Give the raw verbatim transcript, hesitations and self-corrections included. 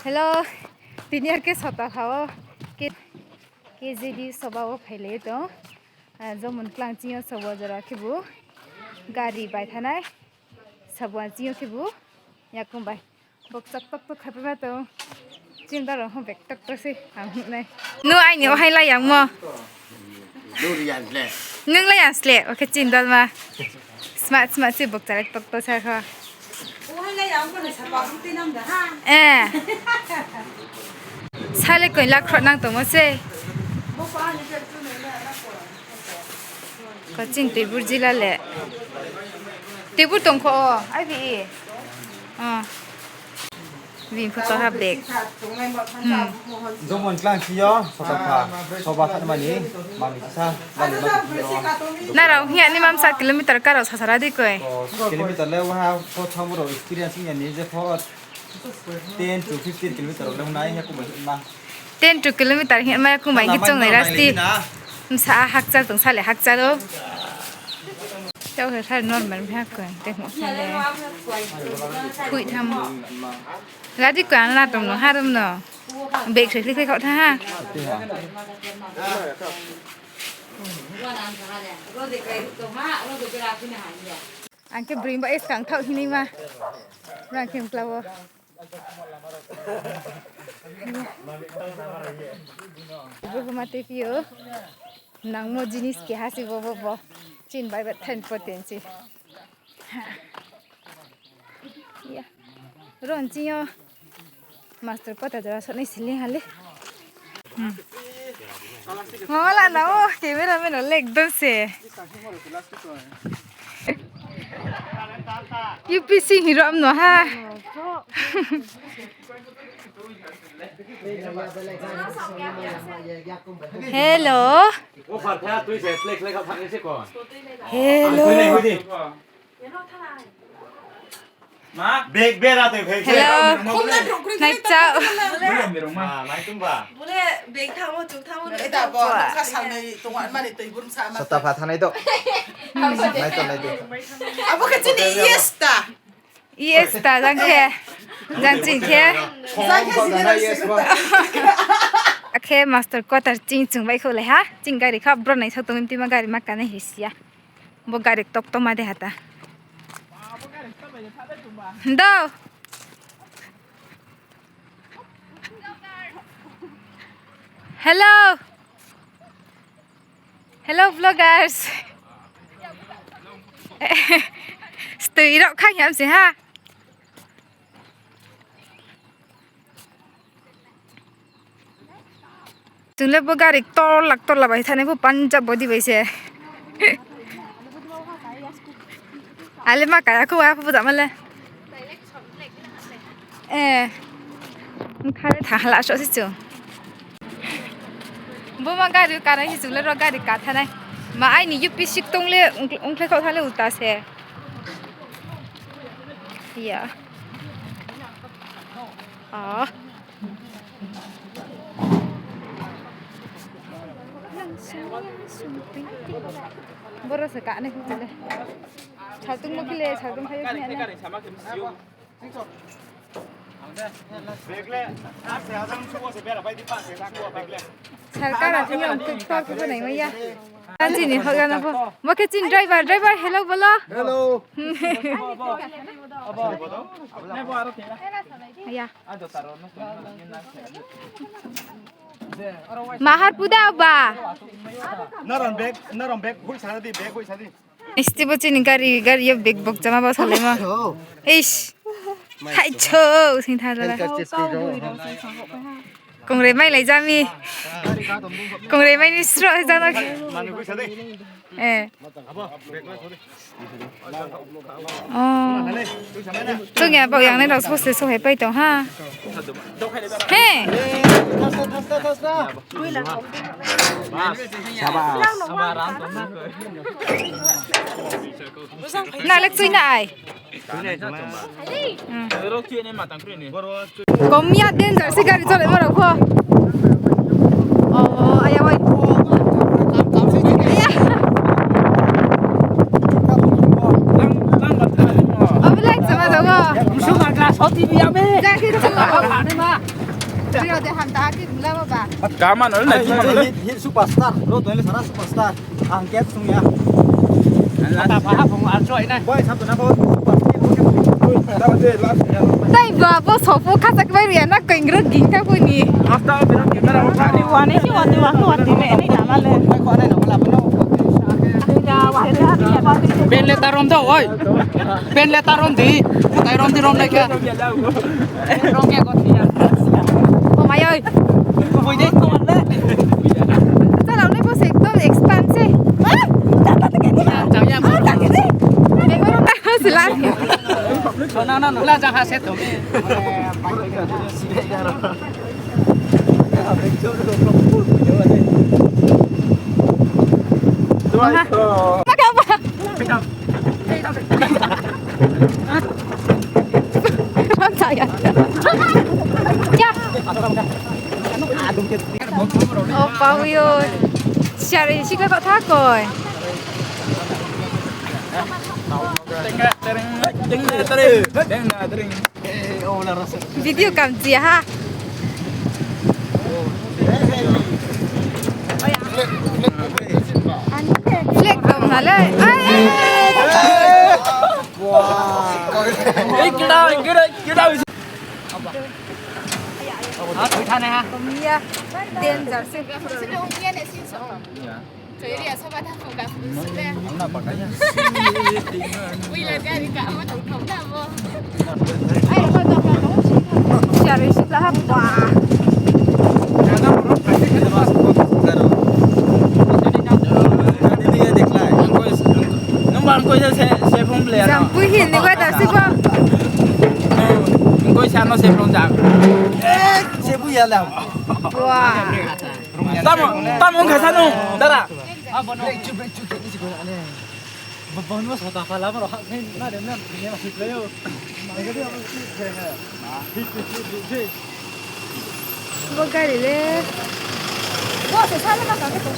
Hello, tini ar khe Sotapha wo K-, K J D soba wo phailai tong. Ah, Jomon klang ching yo soba jora khebu gari bai thanai. Soba ching yo khebu yakung bai. Bokchak tok tok khapai ma tong. Chini daro ho bek tok tok se ang nai. Nung aini ohai lai yangmo. Nung lai yang sle, oke chini dal ma. Smart smart se bokchak tok tok sa kho. Eh. Sale koi lakh khro nang tongmo se. Ko chini tuibur jila le. Tuibur tong kho o, ai bi i. Oh. Bini photo ha bag. Hmm. Jomon klang ching yo, Sotapha, soba thanmani, mani sisa, mani ma tong yo. Nrao hing ya ni mam sa kilometer karo sasara di koi. O, kilometer le waha, pho thangmo rao experience hing ya ni je pho ten to fifteen kilometer le nai ya kumai ma. Ten to kilometer hing ma ya kumai ki chong nai rasti. Msa hakchal tong sale hakchal o. Tao khe sale normal mha koi, tei mo sale. Khui tham. Gadi koi ang na tong no, harum no. Bag soi khe khaoh tha ha. Ang khe bring ba es kang thaoh hini ma. Rang khe mkla wo. Bo ma tei phi o. Nangmo jinis keha se bo, bo, bo. Chini bai ba thain potency. Ya. Ron ching yo. Master kota jora sonai siling hale. Hmm. Mala na o, camera man o lek don se. U P C hing rom no ha. Hello. Hello. Bag bera tei phai se. Hello. Nai chao. Ma, mai tung ba. Bole bag thamo, chung thamo. Eta bo, nokha salnai tong mani tei burung sa ma. Sotapha thanai do. Nai to, nai to. Abo khe chini yes ta. Yes ta, jang khe. Jang ching khe. Jang khe sini yes bo. Akhe master quarter ching chung bai kho le ha. Ching gari kha bro nai sa tong ti ma gari ma kanai hisi ya. Bo gari tok toma de hata. Do. Hello. Hello, vloggers. Stui rok khang yam se ha. Chung le bo gari torlak torla bai thani bo Punjab body bai se. Ale ma kaya kho wa pho jama le. Eh. Khale tha hala so se chung. Bo ma gari ka nai se chung le ro gari ka thanai. Ma aini U P C tong le ong-, ongkhle kho thale ulta se. Ya. Ah. Boro se ka nai hing le. Saltungmo khe le, saltung khayo khe le. Sarkar a thing yo tor khe nai mai ya. Tansi ni hoga na pho. Bo khe chini driver, driver, hello bolo. Hello. Ya. Mahar puda ba. Naron bag, naron bag, hui sana di, bag hui sana di. Isti bo chini gari, gari yo bag bokchama bo salai ma. Oh. Ish. Hai cho, sing tha dala. Kongre mai lai jami. Kongre mai ni sro jano. Eh. Oh. Chung ya bau yang nai rao sose sohai pai tong ha. He. Na le chui na ai. Kom ya danger se gari chole ma rao pho. Oh, aya wai. Aya. Obo le sama jago. Musu ma glass hoti bi ya me. Jaki chuma. Bro de hamta aki gula ba ba. Kama no na, kama no. Hit, hit superstar. Lo to le sara superstar. Ang ke sung ya. Ata pa ha phung arjo ai nai. Boy, sab to na bo superstar. Tai ba bo sopo khasak bai ri na kengro ging ta bo ni. Asta bero camera. Wani si wati wati wati ne ni nama le. Pen le tarom da oi. Pen le tarom di. Putai rom di rom le khe. Rom khe got ni ya. O mai oi. Boi dei to le. Tala le bo se ekdom expand se. Ah, tata te ke. Chang ya. Ah, tata te. Bego rom ta sila. Na na na la jaha se to. O pau yo. Siar si ka kotha koi. Video kam chi ha. Flag dong na le. Ai. Danger se. Siar si la ha ba. Nung bang koi se, se phung ble ano. Jang pui hin ni koi ta si ba. Nung koi sa no se phung jang. Eh, se pui ya la. Wa. Tamo, tamo kha sa nung, dara. Bang no sota phala bro, ha, na dem na, ni ma sip le yo. Bo gari le. Bo se sa le ma ka ke to.